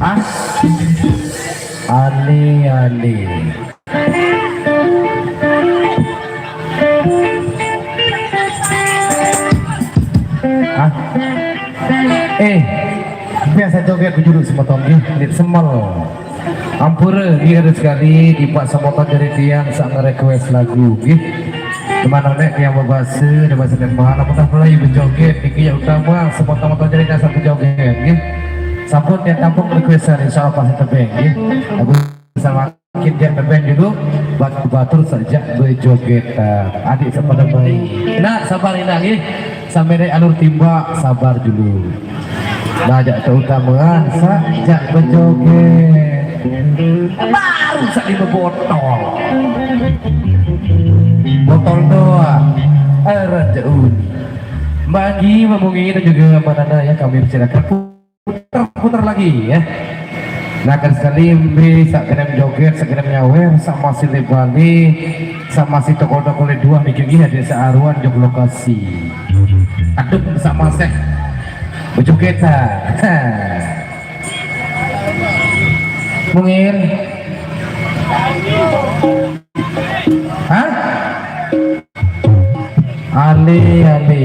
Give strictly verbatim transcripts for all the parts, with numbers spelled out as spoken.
Ah, ale, ale. Ah. Eh, biasa joget bejulu semeton nggih, nggih semel. Ampure, nggih, ada sekali di Pak semeton dari tiang sak nge-request lagu nggih. Di mana nek tiang bebasa, di bahasa Denmark, apakah mulai berjoget niki ya utama semeton-semeton dari dasar berjoget nggih. Sampun tiang tampung requestan, insyaallah pasti tebeng nggih. Lagu sama Mungkin dia ngeband dulu, bat-, batur sejak berjoget. Adik sepada baik. Nak, sabar indah, nggih. Sampai naik alur timbak, sabar dulu. Nah, jak terutama sejak berjoget. Baru sak lima botol. Botol doang. Erat jauh. Bagi Mbak Mungi dan juga Mbak Nana ya, kami persilakan. Putar, putar lagi ya. Nah, kan sekali mbe sak genem joget, sak genem nyawer, sak masih le Bali, sak masih toko-toko le dua niki nggih, ada sak aruan jog lokasi. Aduh, sak masih. Bejoget ta. Mungkin. Hah? Ale, ale.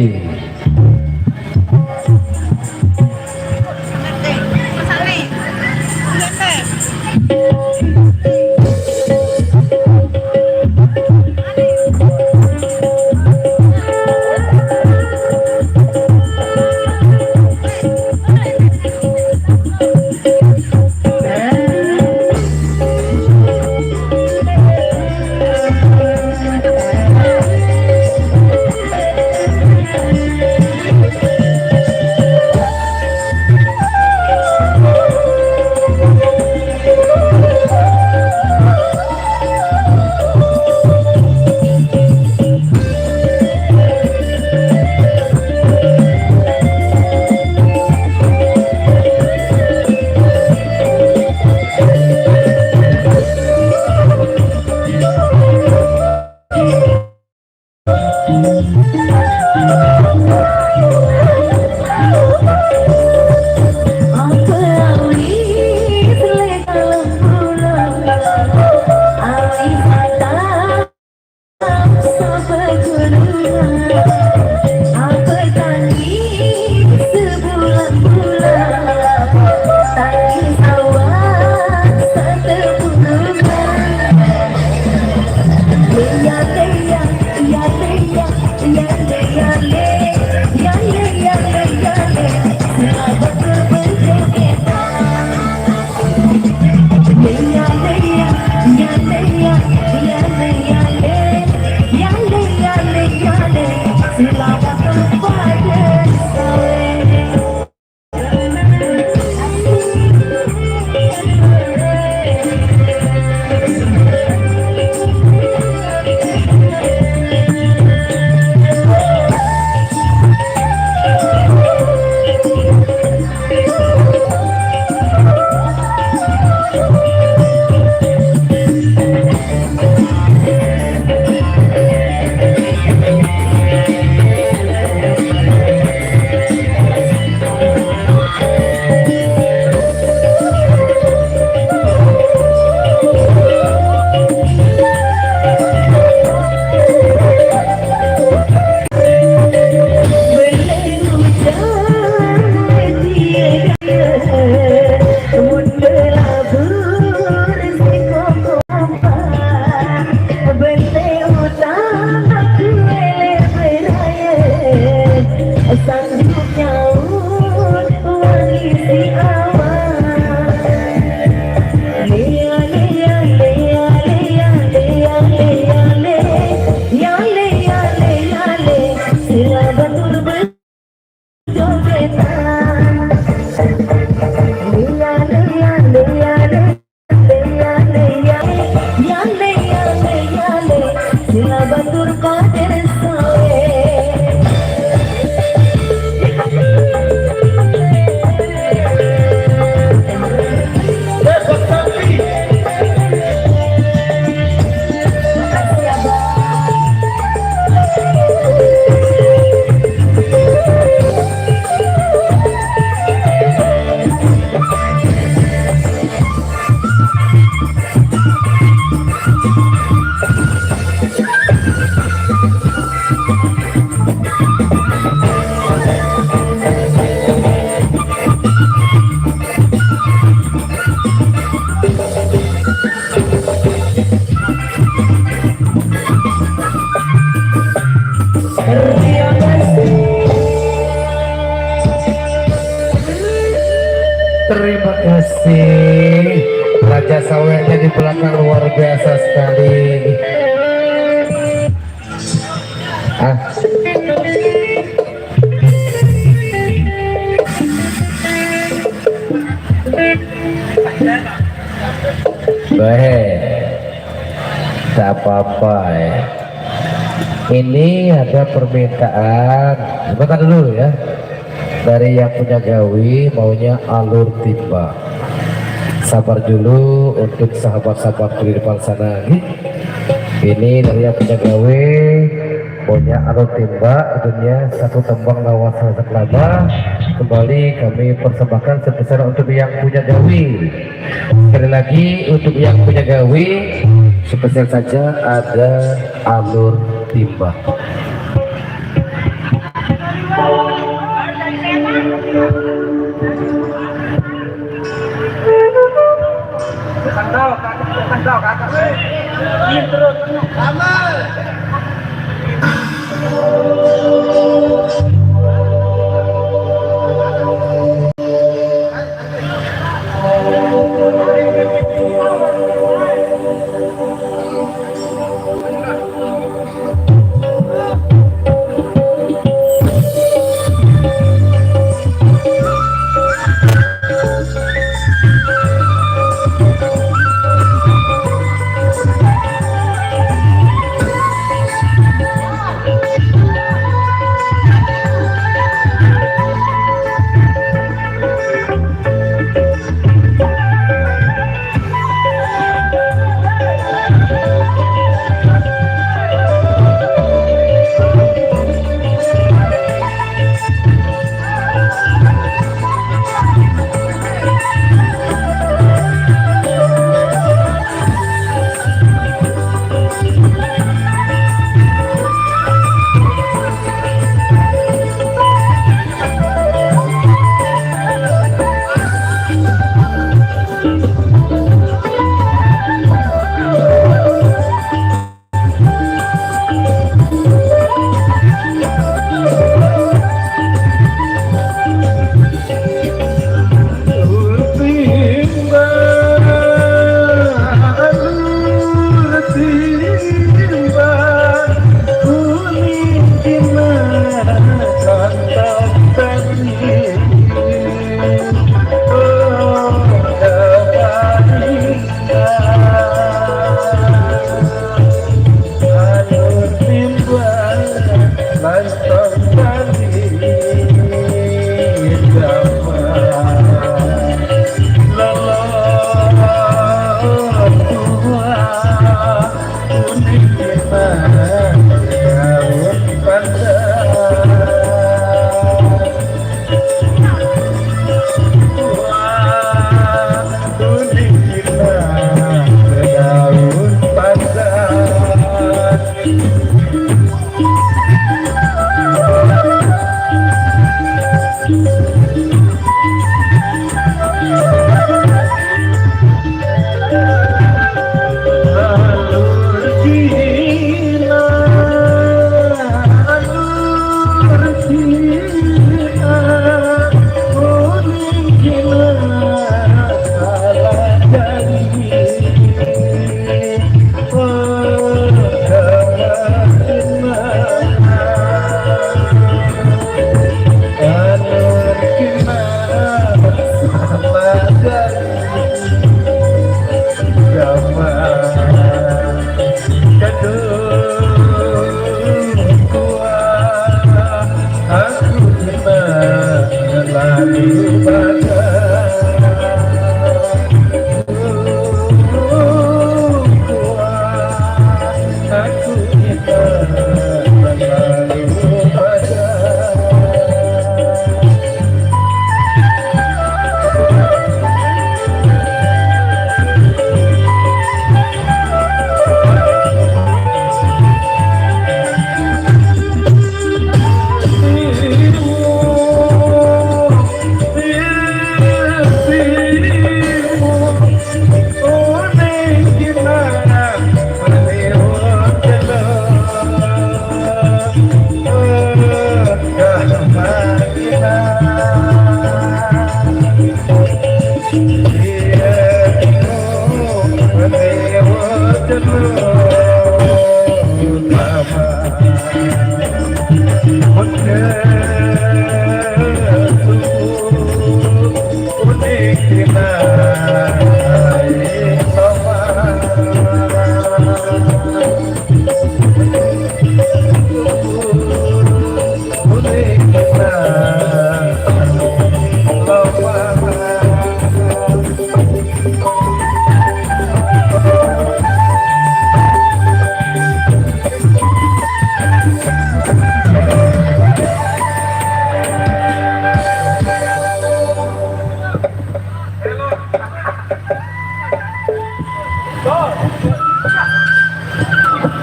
Terima kasih. Raja sawetnya di belakang luar biasa sekali. Ah. Baik. Tak apa-apa ya. Ini ada permintaan. Sebentar dulu ya. Dari yang punya gawe maunya alur timba. Sabar dulu untuk sahabat-sahabat di depan sana. Ini dari yang punya gawe maunya alur timba, tentunya satu tembang lawas rasa kelapa. Kembali kami persembahkan sebesar untuk yang punya gawe. Sekali lagi untuk yang punya gawe, spesial saja ada alur timba.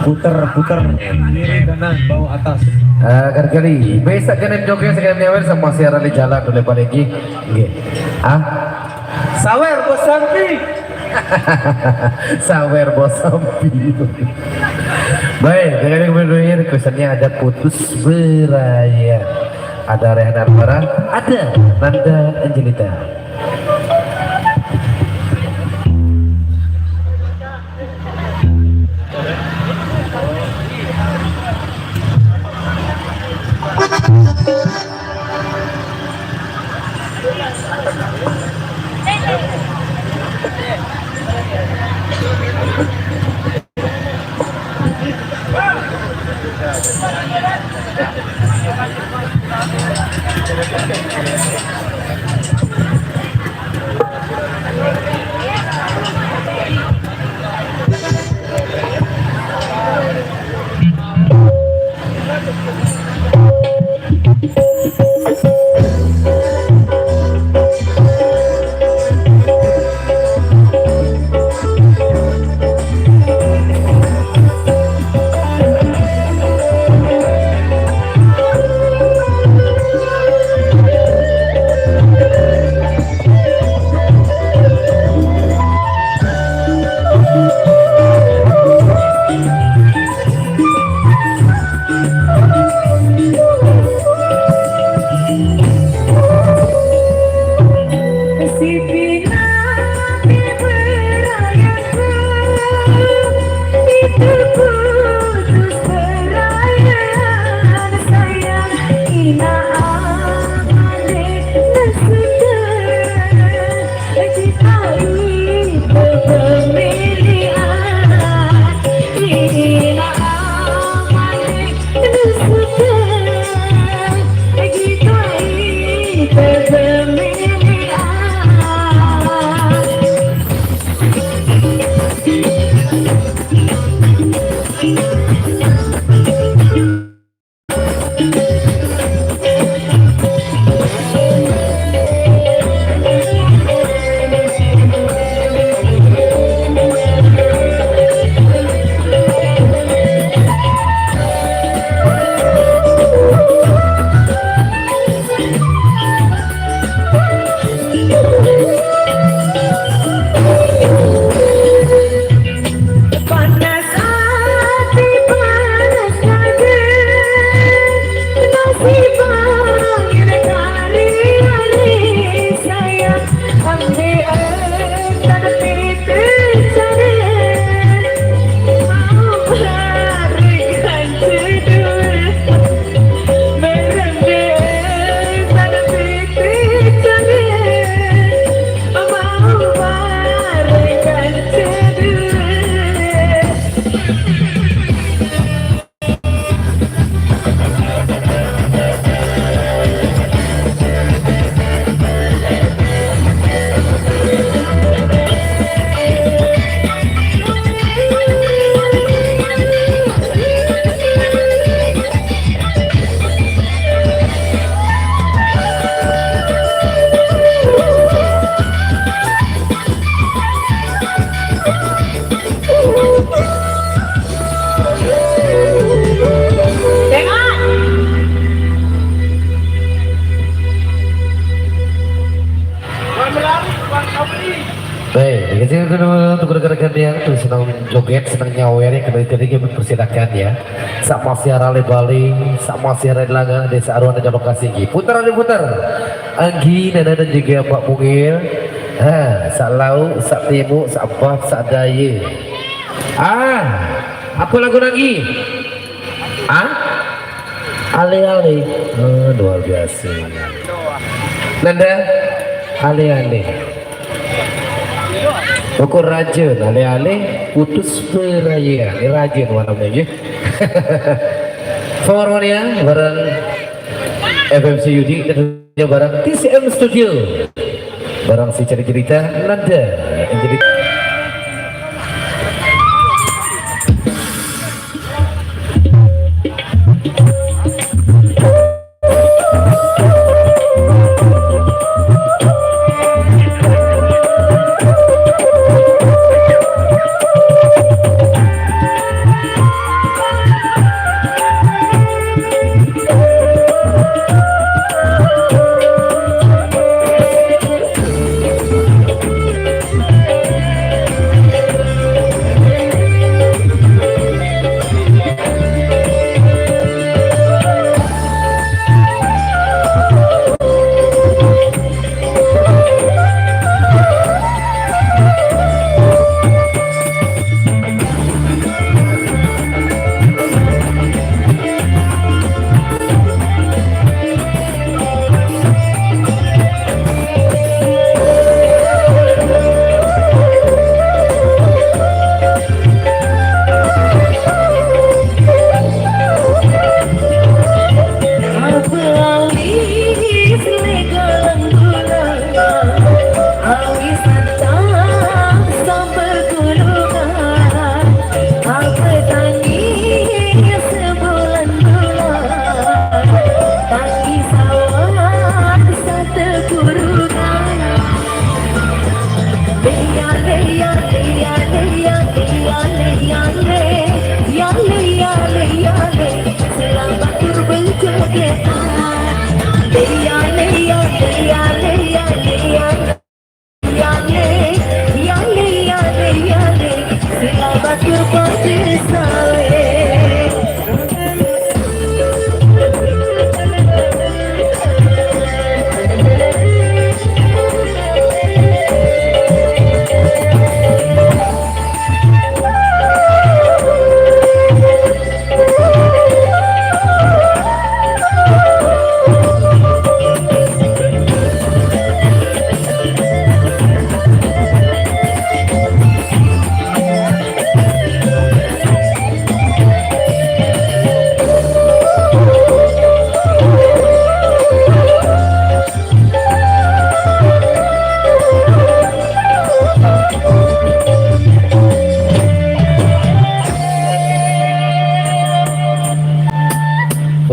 Puter, puter. Kiri, kanan, bawah, atas. Ah, kali-kali. Besok kena joget, sekali nyawer sama siaran di jalan dulu paling gih. Nggih. Ah? Sawer, Bos Sampi. Sawer, Bos Sampi. Baik, dengan yang berdua ini, kesannya ada putus beraya. Ada Rehna Anwara, ada Nanda Angelita. Baik, dikasih dulu untuk rekan-rekan yang tuh senang joget, senang nyawer ya, kembali tadi kita persilakan ya. Sama siaran di Bali, sama siaran di Langang, Desa Arwana dan lokasi ini. Putar, diputar. Anggi, Nana dan juga Pak Mungil. Ha, sak lauk, sak timuk, sak bab, sak daya. Ah, apa lagu lagi? Ah? Ale-ale. Oh, luar biasa. Nanda, ale-ale. Ukur rajin, ale-ale, putus perayaan. Ini rajin malamnya, ya. Formonia bareng F M C Yudi, tentunya bareng T C M Studio. Bareng si cerita-cerita, Nanda. Yang jadi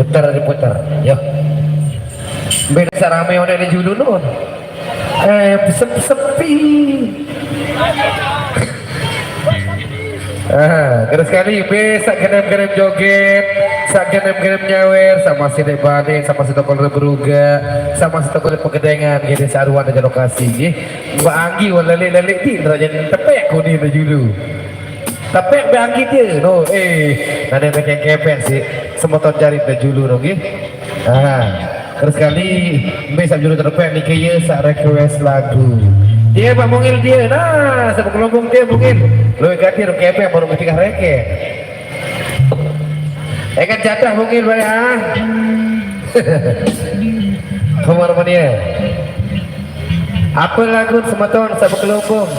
Putar, diputar. Yo. Beda sarame udah di julu nun. Eh, sep-, sepi. Ah, terus kali be sak genem-genem joget, sak genem-genem nyawer, sama si Dek Bane, sama si Tokol Beruga, sama si Tokol Pegedengan, jadi saruan aja lokasi, nggih. Mbak Anggi wah lelik-lelik di raja tepek kuni julu. Tepek Mbak Anggi dia, no, eh, ada yang kepek sih, semeton jari julu, no, nggih. Ah, terus kali, mbe sak juru terpek niki ye sak request lagu. Dia Pak Mungil dia, nah, sak kelompok dia Mungil. Lu ganti rukepek baru ketika reke. Eh kan jatah Mungil, Pak, ya. Kamar mania. Apa lagu semeton sak kelompok?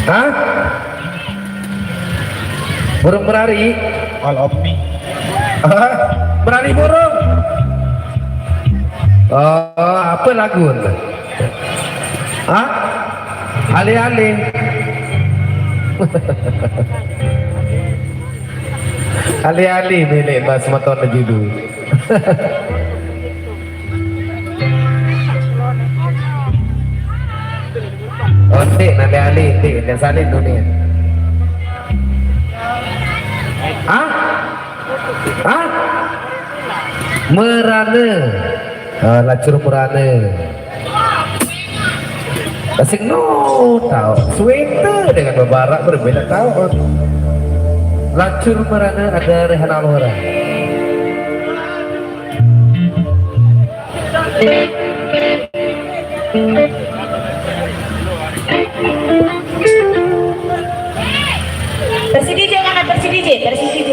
Hah? Burung merari? All of me. Hah? Merari burung? Oh, apa lagu tu? Hah? Ale-ale. Ale-ale milik Bas Meton dulu. Oh, ntik, nade ahli, ntik, dan salin dunia. Hah? Hah? Merana. Ah, lacur merana. Asik no, tau. Suwete dengan bebarak berbeda tau. Lacur merana ada Rehan Alora. Versi D J mana? Versi D J, versi D J.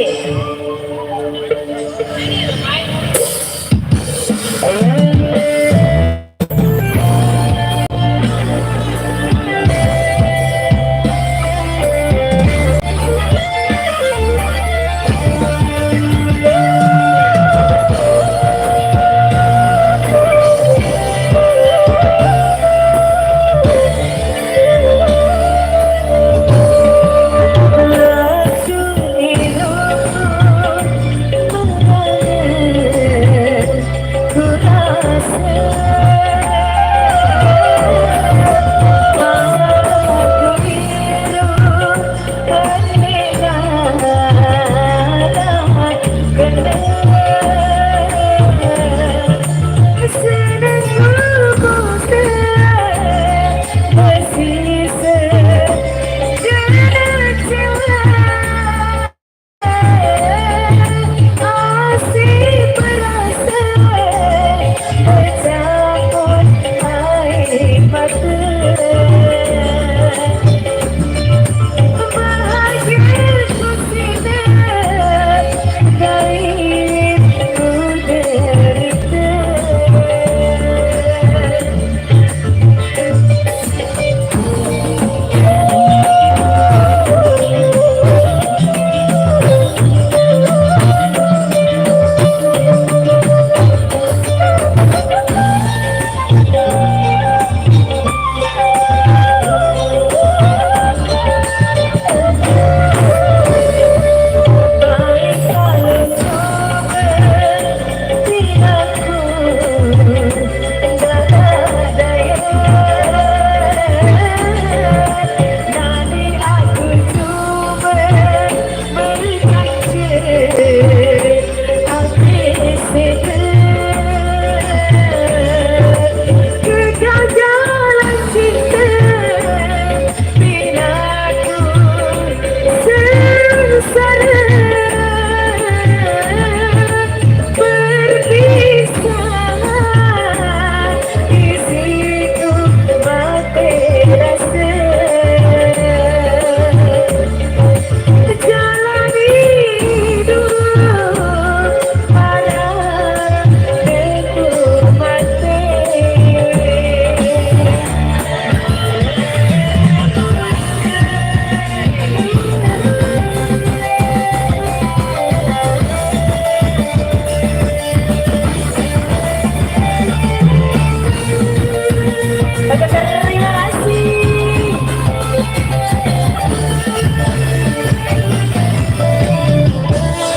Terima kasih.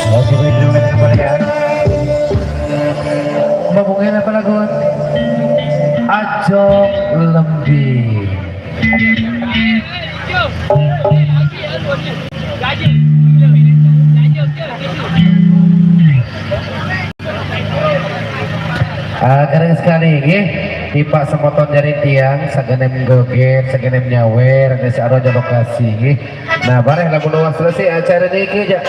Oke, baik, terima kasih kepada ya. Ngomongin apa lagu? Ajo Lembi. Ah, kadang sekali, nggih. Tipak semeton jari tiang, sagenem joget, sagenem nyawer, ada si arwah lokasi, nggih. Nah, bareh lamun wah selesai acara niki ja.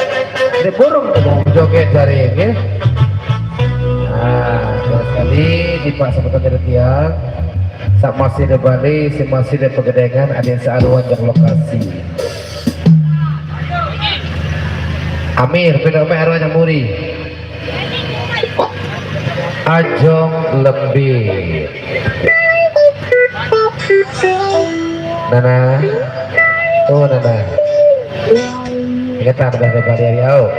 Ini burung joget jari, nggih. Nah, terus tadi tipak semeton jari tiang. Sak masih di Bali, si masih di Pegedengan, ada si arwah lokasi. Amir, pindah Amir arwah muri. Ajong Lembi. Nana. Oh, Nana. Kita udah kembali ya, au.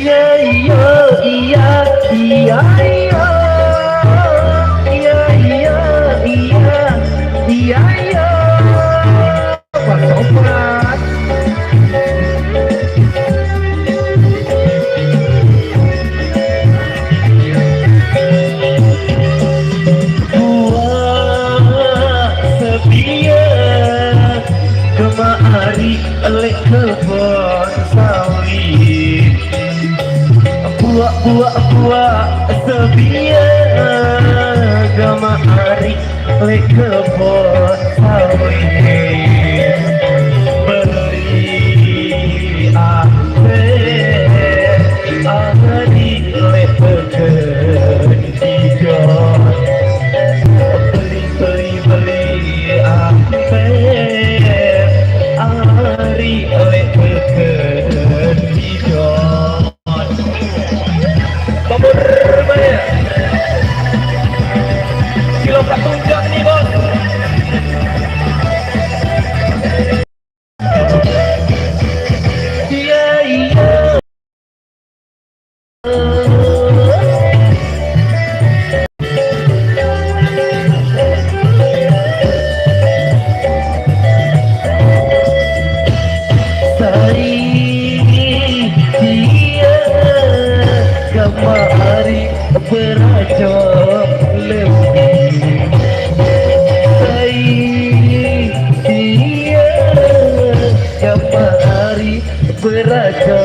Iya, iya, iya, iya, iya. Iya, iya, iya, iya, iya. Pak Sobat. Buah sepian kemari le kebon sawit. Buak, buak, buak, sebiak gamak ari lek kebon sawit. Beli ape ari lek peken ijo. Beli, beli, beli ape ari lek peken ijo. Babur balik. Silo katunjang ni, Bos. Iya, iya. Sai dia kamari berajo lebih. Sai dia kamari berajo